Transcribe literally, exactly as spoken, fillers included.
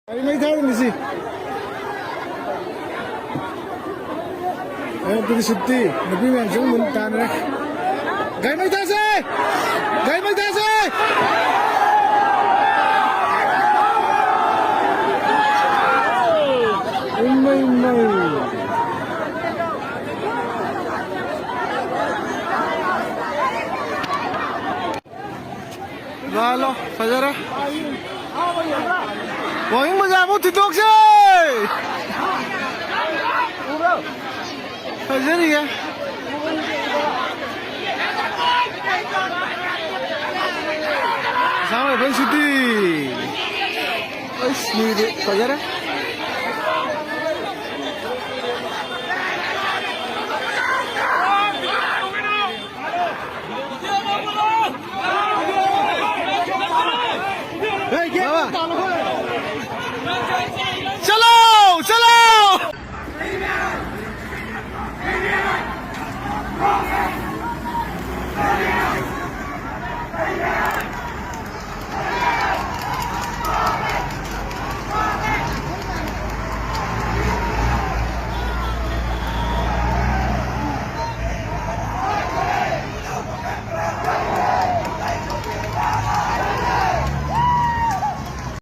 ꯒꯥꯔꯤ ꯃꯩ ꯊꯥꯔꯨꯅꯤꯁꯤ꯫ ꯑꯌꯨꯛꯇꯗꯤ ꯁꯨꯇꯤ꯫ ꯅꯨꯄꯤ ꯃꯌꯥꯝꯁꯨ ꯑꯃꯨꯛ ꯇꯥꯟꯅꯔꯦ꯫ ꯒꯥꯔꯤ ꯃꯩ ꯊꯥꯁꯦ! ꯒꯥꯔꯤ ꯃꯩ ꯊꯥꯁꯦ! ꯏꯃꯩ, ꯏꯃꯩ꯫ ꯂꯥꯜꯂꯣ, ꯐꯖꯔꯦ꯫ ꯋꯥꯡꯖꯤꯡ ꯕꯖꯥꯔ ꯐꯥꯎ ꯊꯤꯟꯗꯣꯛꯁꯦ꯫ ꯐꯖꯔꯤꯌꯦ꯫ ꯑꯁꯥꯝ ꯔꯥꯏꯐꯜ ꯁꯨꯇꯤ꯫ ꯑꯩꯁ, ꯃꯤꯗꯤ ꯐꯖꯔꯦ꯫